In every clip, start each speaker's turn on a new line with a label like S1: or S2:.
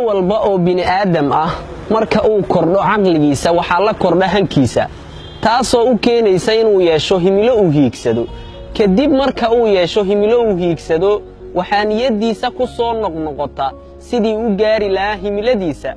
S1: Walba oo bini'aadam ah marka uu kordho caqligiisa, waxaa la kordha hankiisa, taasoo u keenaysa inuu yeesho himilo uu hiigsado. Kadib marka uu yeesho himilo uu hiigsado, waxaa niyaddiisa ku soo noqnoqota sidii u gaari lahaa himiladiisa.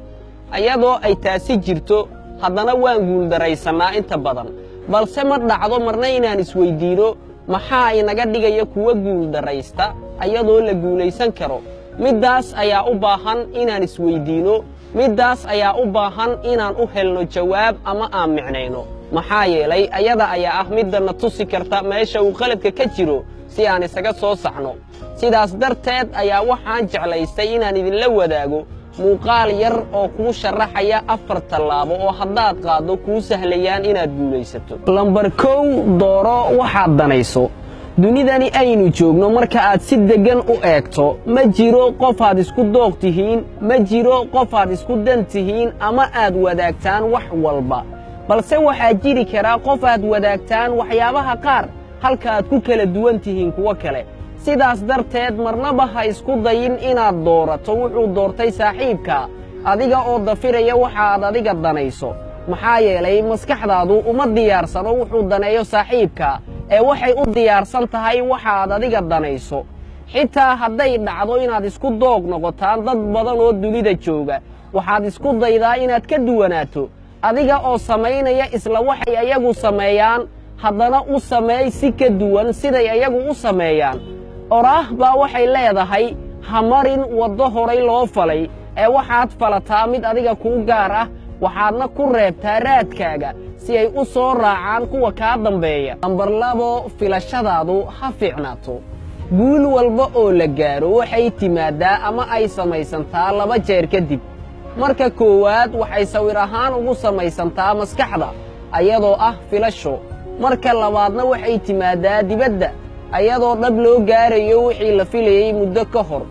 S1: Ayadoo ay taasi jirto, haddana waan guuldarraysannaa inta badan, balse ma dhacdo marna inaan isweyddiino maxaa inaga dhigaya kuwa guuldarraysta ayadoo la guulaysan karo. Middaas ayaa u baahan inaan isweyddiino, middaas ayaa u baahan inaan u helno jawaab ama aan micnayno, maxaa yeelay ayada ayaa ah midda na tusi karta meesha uu qaladka ka jiro si aan isaga soo saxno. Sidaas darteed ayaa waxaan jeclaystay inaan idinla wadaago muuqaal yar oo kuu sharaxaya 4 tallaabo oo haddaad qaaddo kuu sahlayaan inaad guulaysato. Lambar 1, dooro waxaad danayso. Dunidani aynu joogno marka aad si deggan u eegto, ma jiro qof aad isku dooq tihiin, ma jiro qof aad isku dan tihiin ama aad wadaagtaan wax walba, balse waxaa jiri karaa qof aad wadaagtaan waxyaabaha qaar halka aad ku kala duwan tihiin kuwo kale. Sidaas darteed marnaba ha isku dayin inaad doorato wuxuu doortay saaxiibka, adiga oo dafiraya waxa aad adiga danayso, maxaa yeelay maskaxdaadu uma diyaarsano wuxuu daneeyo saaxiibka ee waxay u diyaarsan tahay waxa aad adiga danayso. Xitaa hadday dhacdo inaad isku doog noqotaan dad badan oo dunida jooga, waxaad isku daydaa inaad ka duwanaato adiga oo samaynaya isla waxay ayagu sameeyaan, haddana u sameey si ka duwan siday ayagu u sameeyaan. Oraah baa waxay leedahay: ha marin waddo horay loo falay ee waxaad falataa mid adiga kuu gaar ah, waxaadna ku reebtaa raadkaaga si ay u soo raacaan kuwa kaa dambeeya. Lambar 2, filashadaadu ha fiicnaato. Guul walba oo la gaaro waxay timaaddaa ama ay samaysantaa 2 jeer kadib. Marka koowaad waxay sawir ahaan ugu samaysantaa maskaxda ayadoo ah filasho, marka labaadna waxay timaaddaa dibadda ayadoo dhab loo gaarayo wixii la filayey muddo ka hor.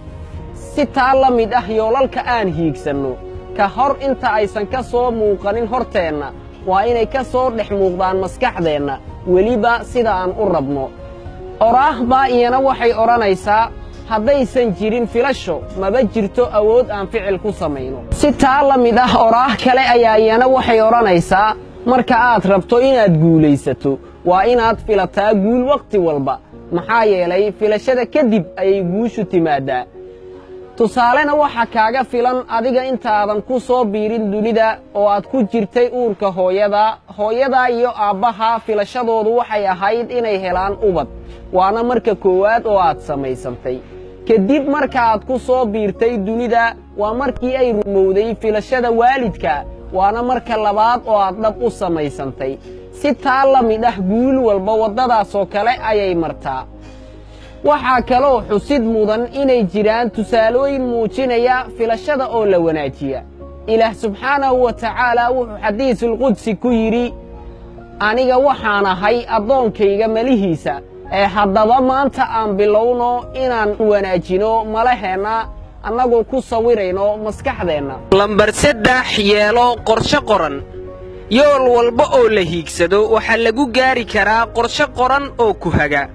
S1: Si taa la mid ah, yoolalka aan hiigsanno ka hor inta aysan ka soo muuqanin horteenna waa inay ka soo dhex muuqdaan maskaxdeenna, weliba sida aan u rabno. Oraah baa iyana waxay odhanaysaa: haddaysan jirin filasho, maba jirto awood aan ficil ku samayno. Si taa la mid ah, oraah kale ayaa iyana waxay odhanaysaa: marka aad rabto inaad guulaysato waa inaad filataa guul wakhti walba, maxaa yeelay filashada kadib ayay guushu timaaddaa. Tusaalena waxa kaaga filan adiga intaadan ku soo biirin dunida oo aad ku jirtay uurka hooyada, hooyadaa iyo aabbaha filashadoodu waxay ahayd inay helaan ubad, waana marka koowaad oo aad samaysantay. Kadib marka aad ku soo biirtay dunida waa markii ay rumowday filashada waalidka, waana marka labaad oo aad dhab u samaysantay. Si taa la mid ah, guul walba waddadaasoo kale ayay martaa. Waxaa kaloo xusid mudan inay jiraan tusaalooyin muujinaya filashada oo la wanaajiya. Ilaah subxaanahu wa tacaala wuxuu xadiisulqudsi ku yidhi: aniga waxaan ahay addoonkayga malihiisa, ee haddaba maanta aan bilowno inaan wanaajino malaheenna annagoo ku sawirayno maskaxdeenna. Lambar 3, yeelo qorshe qoran. Yool walba oo la hiigsado waxaa lagu gaari karaa qorshe qoran oo ku haga,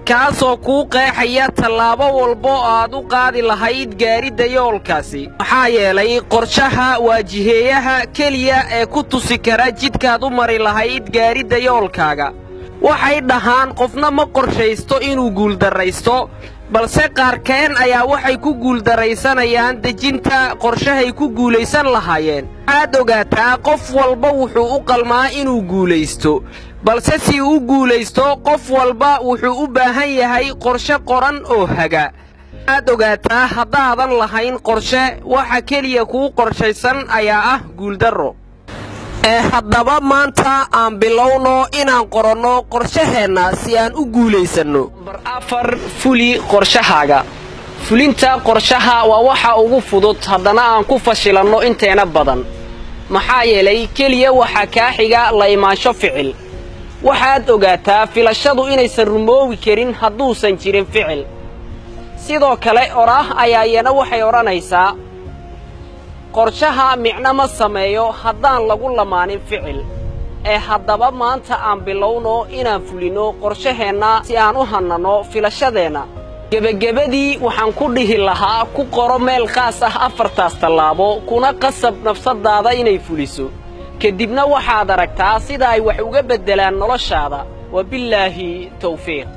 S1: kaasoo kuu qeexaya tallaabo walba oo aad u qaadi lahayd gaaridda yoolkaasi, maxaa yeelay qorshaha waa jiheeyaha keliya ee ku tusi kara jidkaad u mari lahayd gaaridda yoolkaaga. Waxay dhahaan qofna ma qorshaysto inuu guuldarraysto, balse qaarkeen ayaa waxay ku guuldarraysanayaan dejinta qorshahay ku guulaysan lahaayeen. Waxaad ogaataa qof walba wuxuu u qalmaa inuu guulaysto, balse si uu u guulaysto qof walba wuxuu u baahan yahay qorshe qoran oo haga. Waxaad ogaataa haddaadan lahayn qorshe, waxa keliya kuu qorshaysan ayaa ah guuldarro. Ee haddaba maanta aan bilowno inaan qoranno qorshaheenna si aan u guulaysanno. Lambar 4, fuli qorshahaaga. Fulinta qorshaha waa waxa ugu fudud, haddana aan ku fashilanno inteena badan, maxaa yeelay keliya waxaa kaa xiga la imaansho ficil. Waxaad ogaataa filashadu inaysan rumoowi karin hadduusan jirin ficil. Sidoo kale oraah ayaa iyana waxay odhanaysaa: qorshaha micno ma sameeyo haddaan lagu lamaanin ficil. Ee haddaba maanta aan bilowno inaan fulinno qorshaheenna si aan u hannanno filashadeenna. Gebagabadii, waxaan ku dhihi lahaa: ku qoro meel khaas ah afartaas tallaabo, kuna qasab nafsadaada inay fuliso. Kadibna waxaad aragtaa sida ay wax uga beddelaan noloshaada. Wabillaahi tawfiiq.